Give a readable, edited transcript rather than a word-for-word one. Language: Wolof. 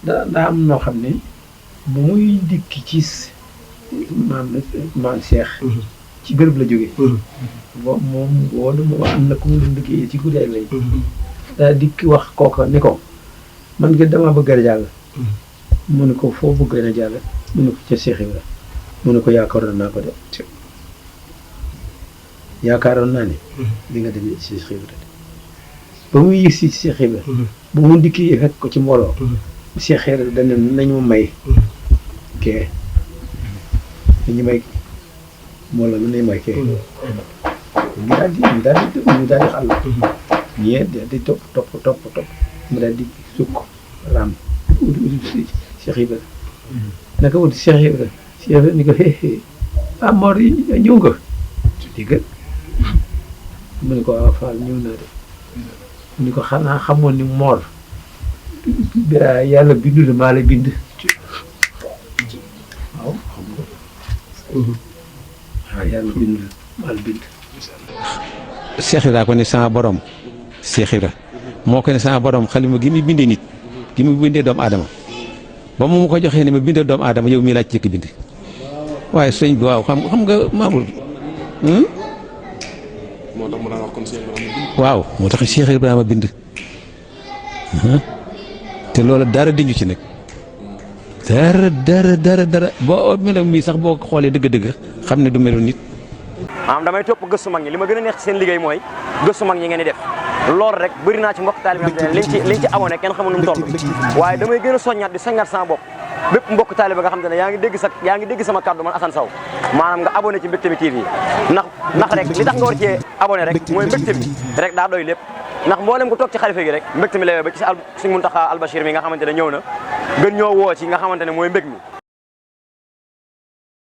daa am noo xam ne bu muy dikki ci maam Cheikh. ci béréb la jógee. moom wóolu ma am na ku mu doon liggéeyee ci guddi ak lay. daa dikki wax kooka ni ko man ngeen damaa bëgg a jàll. mu ne ko foo bëgg na jàll mu ne ko ca Cheikh Ibra mu ne ko yaakaaroon naa ko de. yaakaaroon naa ne. di nga dem ci Cheikh Ibra ba muy yëg si Cheikh Ibra ba mu dikki fekk ko ci mbooloo. Cheikh Ibra dañ ne nañu may. kee dañu may mbooloo lu nañ may kee. ñu daal di xàll. ñee daal di topp mu daal di sukk raam uti Cheikh Ibra naka wuti Cheikh Ibra ni ko ah Mor yi ñëw nga dégg mu ne ko waaw Fall ñëw naa de mu ne ko xanaa xamoon ni Mor yàlla bindu la maa la bind waaw xam nga waaw yàlla bindu la maa la bind Cheikh Ibra ko ne sama borom Cheikh Ibra moo ko ne sama borom xalima gi muy bindee nit gi muy bindee doomu aadama ba mu ko joxee ne ma bindee doomu aadama yow mii laaj ci bind waaye sëñ bi waaw xam nga Mamour. moo tax mu daan wax kon Cheikh Ibrahima bind. waaw moo tax Cheikh Ibrahima bind te loolu dara dañu ci nag dara boo meloon mii sax boo xoolee dëgg-dëgg xam ne du meloon nit. maanaam damay topp gëstu mag ñi li ma gën a neex ci seen liggéey mooy gëstu mag ñi ngeen di def loolu rek bëri naa ci mbokk taalibe yi liñ ci abonné kenn xamul nu mu toll waaye damay gën a soññaat di soññaat sama bopp bépp mbokk taalibe nga xam te ne yaa ngi dégg sama kàddu man Assane Sow maanaam nga abonné ci Mbectemi TV ndax rek li tax nga war cee abonné rek mooy Mbectemi rek daa doy lépp ndax mboolem ku toog ci xalifa gi rek Mbectemi lay ba ci Sëñ Muntaxa Albachir mi nga xamante ne ñëw na gën ñoo woo ci nga xamante ne mooy mbég mi